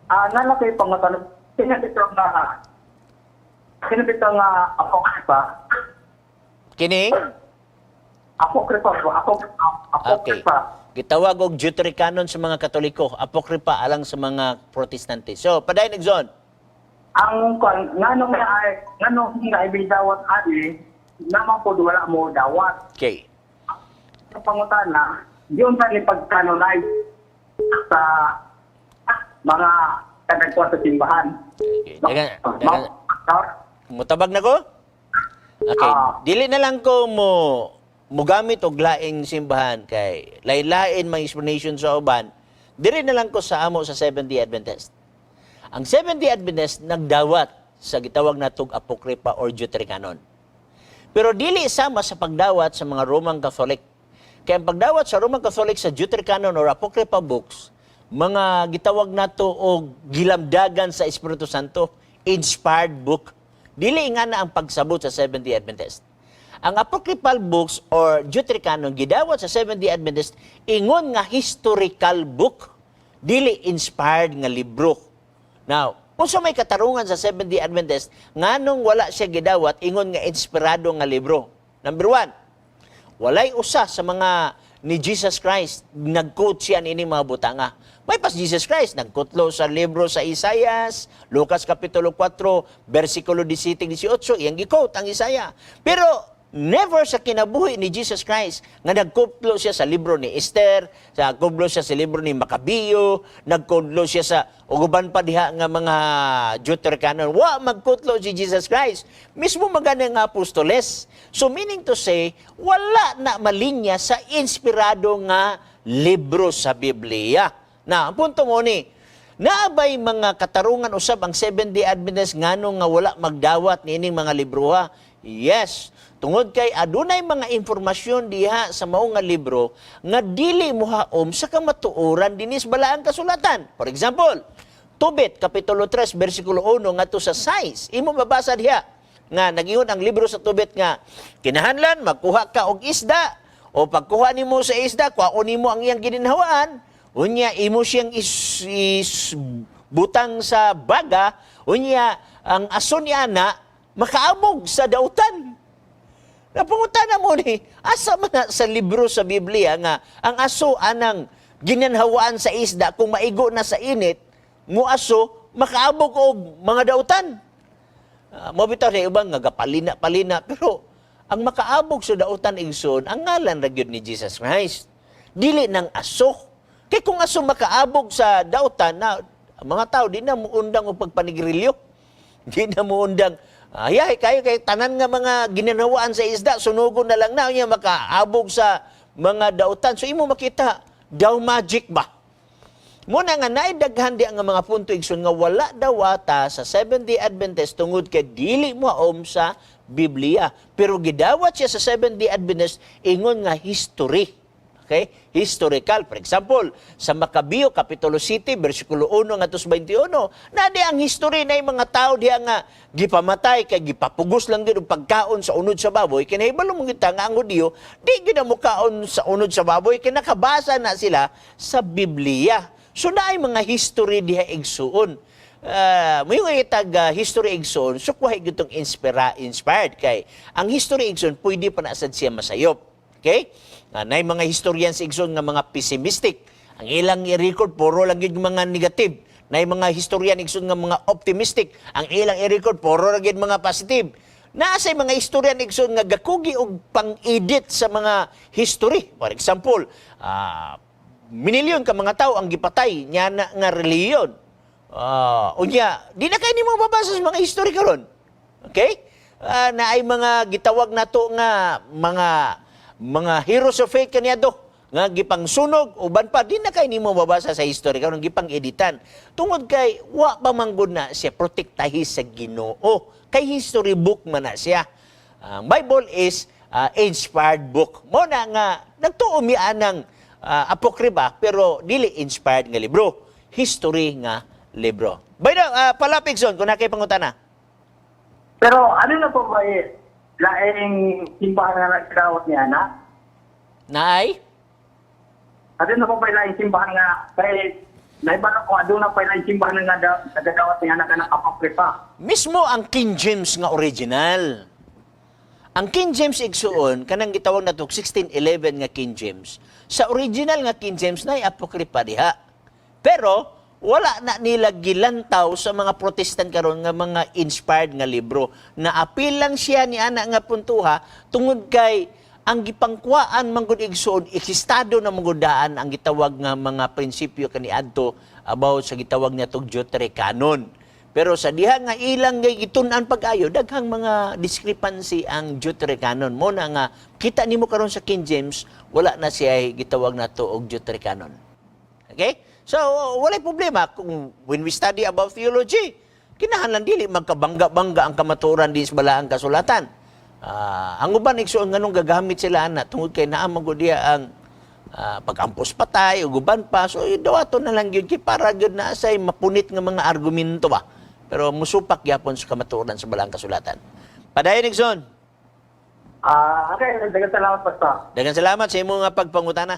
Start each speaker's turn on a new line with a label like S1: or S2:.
S1: Naa koy pangutana, kini bitaw nga Apocrypha.
S2: Kining?
S1: Apocrypha po,
S2: Okay.
S1: Apocrypha.
S2: Gitawag og Deuterocanon sa mga Katoliko, Apocrypha alang sa mga Protestante. So, padayon, igsoon.
S1: Ang kwan, nganong nga ibidawat ani, naman po wala mo dawat. Sa pangutana, di unta ni pag-canonize sa mga kanagkuan sa simbahan.
S2: Okay. Dagan, dagan, mutabag na ko? Okay.
S1: Ah.
S2: Dili na lang ko mo mugamit og laing simbahan kay lain-lain may explanation sa uban. Diri na lang ko sa amo sa Seventh-day Adventist. Ang Seventh-day Adventist nagdawat sa gitawag natog Apocrypha or Deuterocanon. Pero dili sama sa pagdawat sa mga Roman Catholic. Kaya ang pagdawat sa Roman Catholic sa Deuterocanon or Apocrypha books, mga gitawag nato og gilamdagan sa Espiritu Santo, inspired book. Dili nga na ang pagsabot sa Seventh-day Adventist. Ang apocryphal books or Deuterocanon gidawat sa Seventh-day Adventist ingon nga historical book, dili inspired nga libro. Now, unsa may katarungan sa Seventh-day Adventist nganong wala siya gidawat ingon nga inspirado nga libro? Number one, walay usa sa mga ni Jesus Christ nag-quote siya niini mga butanga. May pas Jesus Christ nagkutlo sa libro sa Isaias, Lucas Kapitulo 4, versikulo 17 18, iyang gi-quote ang Isaiah. Pero never sa kinabuhi ni Jesus Christ nga nagkutlo siya sa libro ni Esther, sa nagkutlo siya sa libro ni Macabeo, nagkutlo siya sa uguban pa diha nga mga Deuterocanon. Wa magkutlo si Jesus Christ. Mismo magana nga apostoles. So meaning to say, wala na malinya sa inspirado nga libro sa Biblia. Na, ang punto mo ni, naabay mga katarungan usab ang Seventh-day Adventist ngano nga wala magdawat niining mga libroha? Yes. Tungod kay adunay mga impormasyon diha sa mao nga libro nga dili mohaom sa kamatuoran dinis balaang kasulatan. For example, Tobit kapitulo 3 versikulo 1 ngadto sa 6. Imo mabasa diha nga nagingon ang libro sa Tobit nga kinahanglan magkuha ka og isda o pagkuha nimo sa isda, kuhaon nimo ang iyang gininhawaan, unya imo siyang is butang sa baga, unya ang aso niya na makaabog sa dautan. Napangutana mo ni, asa man na sa libro sa Biblia nga ang aso anang ginanhawaan sa isda, kung maigo na sa init, mo aso makaabog og mga dautan? Mo bitaw sa ubang nga gapalina-palina, pero ang makaabog sa dautan, igsoon, ang ngalan ra gyud ni Jesus Christ. Dili nang aso. Kay kung aso makaabog sa dautan na ang mga tao di na muundang og pagpanigrilyo. Di na muundang ay kayo kay tanan nga mga ginanawaan sa isda sunugon na lang na, unya makaabog sa mga dautan. So imo makita daw magic ba? Muna nga naidaghan di ang mga punto, igsoon, nga wala dawata sa Seventh-day Adventist tungod kay dili mo aom sa Biblia. Pero gidawat siya sa Seventh-day Adventist ingon nga history. Okay? Historical. For example, sa Macabeo Kapitulo 7 versikulo 1 ngadto sa 21, na di ang history na yung mga tao diha nga gipamatay kay gipapugos lang gyud og pagkaon sa unod sa baboy. Kinahibalo mo kita nga ang Hudiyo di gyud na mukaon sa unod sa baboy kay nakabasa na sila sa Biblia. So naay mga history diha, igsuon. Mo yung itag history, igsoon, so kuha gyud tong inspired kay ang history, igsoon, pwede pa na sad siya masayop. Okay? Nay mga historians, igsoon, nga mga pessimistic. Ang ilang i-record puro lang gyud mga negative. Nay mga historian, igsoon, nga mga optimistic. Ang ilang i-record puro lang gyud mga positive. Naa say mga historian, igsoon, nga gakugi og pang-edit sa mga history. For example, minilyon ka mga tao ang gipatay niya na nga relihiyon. Unya, di na kay nimo mabasa sa mga history karon. Okay? Na ay mga gitawag nato nga mga heroes of faith kaniadto nga gipangsunog, uban pa, di na kay nimo mabasa sa history karon, gipang-editan tungod kay wa pa manggod na siya protektahi sa Ginoo kay history book man na siya. Ang Bible is inspired book. Mo na nga nagtuo mi anang Apocrypha pero dili inspired nga libro, history nga libro. By the palapig son kung naa kay pangutana.
S1: Pero ano na po ba eh, laing simbahan nga nagdawat niya na?
S2: Naay
S1: Ano na po ba laing simbahan nga kay Naibalo ko aduna pa laing simbahan nga nagadawat nga anak ng apokripa.
S2: Mismo ang King James nga original. Ang King James, igsuon, kanang gitawag nato 1611 nga King James. Sa original nga King James na apokripa diha. Pero wala na nila gilantaw sa mga Protestant karon nga mga inspired nga libro. Naapil lang siya ni ana nga puntuha tungod kay ang gipangkuaan manggod, igsuon, eksistado na manggod daan ang gitawag nga mga prinsipyo kaniadto about sa gitawag niya tog Deuterocanon. Pero sa diha nga ilang nga gitun-an pag-ayo, daghang mga discrepancy ang Deuterocanon. Mo na nga kita nimo karon sa King James, wala na siya gitawag nato og Deuterocanon. Okay? So, walay problema kung when we study about theology, kinahanglan dili magkabangga-bangga ang kamatuoran din sa balaang kasulatan. Ang uban, igsuon, nganong gagamit sila ana tungod kay naa man gud diha ang pag-ampos patay ug uban pa, so dawaton na lang gyud kay para gyud na say mapunit nga mga argumento ba, pero musupak gyapon sa kamatuoran sa balaang kasulatan. Padayon, igsoon.
S1: Ah, okay, daghang salamat, Pastor.
S2: Daghang salamat sa imong nga pagpangutana.